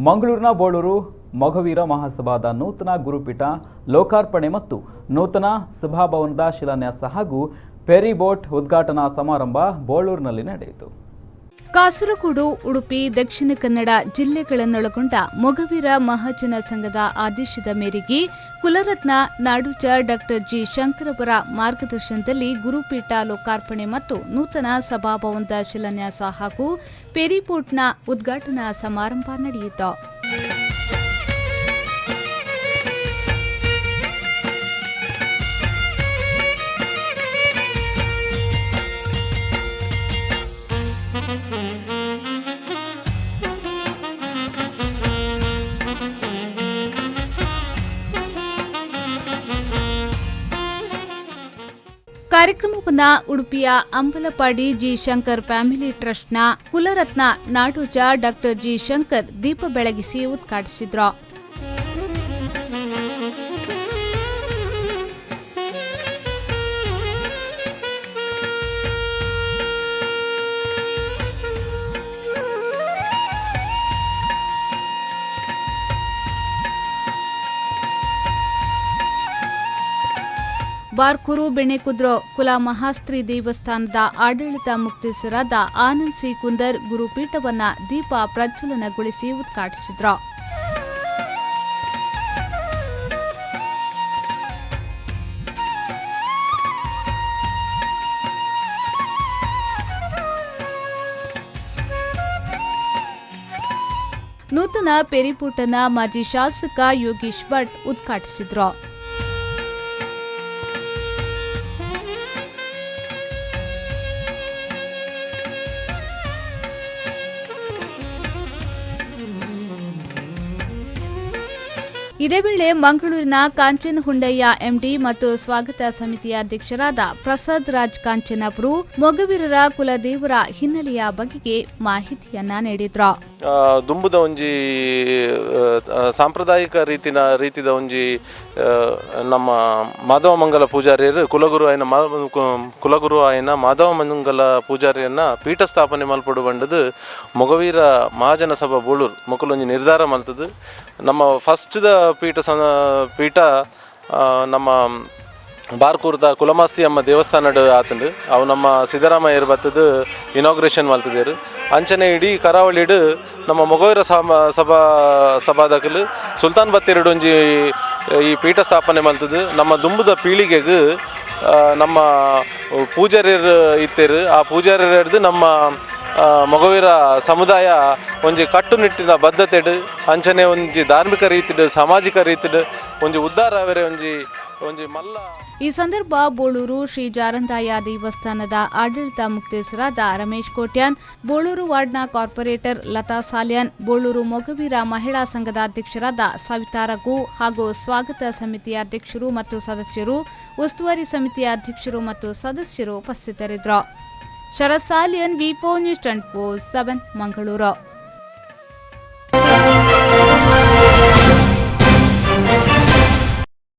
ಮಂಗಳೂರಿನ ಬೋಳೂರು ಮೊಗವೀರ ಮಹಾಸಭಾದ ನೂತನ ಗುರುಪೀಠ ಲೋಕಾರ್ಪಣೆ ಮತ್ತು ನೂತನ ಸಭಾಭವನದ ಶಿಲಾನ್ಯಾಸ ಹಾಗೂ ಫೆರಿಬೋಟ್ ಉದ್ಘಾಟನಾ ಸಮಾರಂಭ ಬೋಳೂರಿನಲ್ಲಿ ನಡೆಯಿತು. ಕಾಸರಗೋಡು, ಉಡುಪಿ, ದಕ್ಷಿಣ ಕನ್ನಡ ಜಿಲ್ಲೆಗಳನ್ನೊಳಗೊಂಡ ಮೊಗವೀರ ಮಹಾಜನ ಸಂಘದ ಆದೇಶದ ಮೇರೆಗೆ ಕುಲರತ್ನ ನಾಡೋಜ ಡಾಕ್ಟರ್ ಜಿ ಶಂಕರ್ ಅವರ ಮಾರ್ಗದರ್ಶನದಲ್ಲಿ ಗುರುಪೀಠ ಲೋಕಾರ್ಪಣೆ ಮತ್ತು ನೂತನ ಸಭಾಭವನದ ಶಿಲಾನ್ಯಾಸ ಹಾಗೂ ಪೆರಿಪೋರ್ಟ್ನ ಉದ್ಘಾಟನಾ ಸಮಾರಂಭ ನಡೆಯಿತು. ಕಾರ್ಯಕ್ರಮವನ್ನು ಉಡುಪಿಯ ಅಂಬಲಪಾಡಿ ಜಿ ಶಂಕರ್ ಫ್ಯಾಮಿಲಿ ಟ್ರಸ್ಟ್ನ ಕುಲರತ್ನ ನಾಡೋಜ ಡಾಕ್ಟರ್ ಜಿ ಶಂಕರ್ ದೀಪ ಬೆಳಗಿಸಿ ಉದ್ಘಾಟಿಸಿದರು. ಬಾರ್ಕೂರು ಬೆಣ್ಣೆಕುದ್ರು ಕುಲ ಮಹಾಸ್ತ್ರಿ ದೇವಸ್ಥಾನದ ಆಡಳಿತ ಮುಕ್ತೇಸರಾದ ಆನಂದ್ ಸಿ ಕುಂದರ್ ಗುರುಪೀಠವನ್ನು ದೀಪ ಪ್ರಜ್ವಲನಗೊಳಿಸಿ ಉದ್ಘಾಟಿಸಿದರು. ನೂತನ ಪೆರಿಪೋಟನ ಮಾಜಿ ಶಾಸಕ ಯೋಗೀಶ್ ಭಟ್ ಉದ್ಘಾಟಿಸಿದರು. ಇದೇ ವೇಳೆ ಮಂಗಳೂರಿನ ಕಾಂಚನ್ ಹುಂಡಯ್ಯ ಎಂಡಿ ಮತ್ತು ಸ್ವಾಗತ ಸಮಿತಿಯ ಅಧ್ಯಕ್ಷರಾದ ಪ್ರಸಾದ್ ರಾಜ್ ಕಾಂಚನ್ ಅವರು ಮೊಗವೀರರ ಕುಲದೇವರ ಹಿನ್ನೆಲೆಯ ಬಗೆಗೆ ಮಾಹಿತಿಯನ್ನ ನೀಡಿದ್ರು. ದುಂಬುದ ಒಂಜಿ ಸಾಂಪ್ರದಾಯಿಕ ರೀತಿದ ಒಂಜಿ ನಮ್ಮ ಮಾಧವ ಮಂಗಲ ಪೂಜಾರಿಯರು ಕುಲಗುರು ಆಯನ ಮಾಧವ ಮಂಗಲ ಪೂಜಾರಿಯನ್ನ ಪೀಠ ಸ್ಥಾಪನೆ ಮಲ್ಪಡು ಬಂಡದು ಮೊಗವೀರ ಮಹಾಜನ ಸಭಾ ಬೋಳೂರು ಮೊಕಲೊಂಜಿ ನಿರ್ಧಾರ ಮಲ್ತದು. ನಮ್ಮ ಫಸ್ಟ್ದ ಪೀಠ ನಮ್ಮ ಬಾರ್ಕೂರ್ದ ಕುಲಮಾಸ್ತಿ ಅಮ್ಮ ದೇವಸ್ಥಾನಡ್ ಆತಂಡು ಅವು ನಮ್ಮ ಸಿದ್ದರಾಮಯ್ಯರು ಬತ್ತದು ಇನಾಗ್ರೇಷನ್ ಮಲ್ತದೇರು. ಅಂಚನೆ ಇಡೀ ಕರಾವಳಿಡು ನಮ್ಮ ಮೊಗವೀರ ಸಭಾದಕಲು ಸುಲ್ತಾನ್ ಬತ್ತೇರುಡು ಒಂಜಿ ಈ ಪೀಠ ಸ್ಥಾಪನೆ ಮಲ್ತದು. ನಮ್ಮ ದುಂಬುದ ಪೀಳಿಗೆಗೆ ನಮ್ಮ ಪೂಜಾರಿಯರು ಇತ್ತೇರು, ಆ ಪೂಜಾರಿಯರ್ದು ನಮ್ಮ ಮೊಗವೀರ ಸಮುದಾಯ ಒಂಜಿ ಕಟ್ಟುನಿಟ್ಟಿನ ಬದ್ಧತೆಡು ಅಂಚನೆ ಒಂಜಿ ಧಾರ್ಮಿಕ ರೀತಿಡು ಸಾಮಾಜಿಕ ರೀತಿಡು ಒಂಜಿ ಉದ್ಧಾರ ಅವರೇ ಒಂಜಿ ಒಂಜಿ ಮಲ್ಲ. ಈ ಸಂದರ್ಭ ಬೋಳೂರು ಶ್ರೀ ಜಾರಂದಾಯ ದೇವಸ್ಥಾನದ ಆಡಳಿತ ಮುಕ್ತೇಸರಾದ ರಮೇಶ್ ಕೋಟ್ಯಾನ್, ಬೋಳೂರು ವಾರ್ಡ್ನ ಕಾರ್ಪೊರೇಟರ್ ಲತಾ ಸಾಲ್ಯಾನ್, ಬೋಳೂರು ಮೊಗವೀರ ಮಹಿಳಾ ಸಂಘದ ಅಧ್ಯಕ್ಷರಾದ ಸವಿತಾ ರಘು ಹಾಗೂ ಸ್ವಾಗತ ಸಮಿತಿಯ ಅಧ್ಯಕ್ಷರು ಮತ್ತು ಸದಸ್ಯರು, ಉಸ್ತುವಾರಿ ಸಮಿತಿಯ ಅಧ್ಯಕ್ಷರು ಮತ್ತು ಸದಸ್ಯರು ಉಪಸ್ಥಿತರಿದ್ದರು. Sharath Salian, V4 News 24/7, Mangaluru.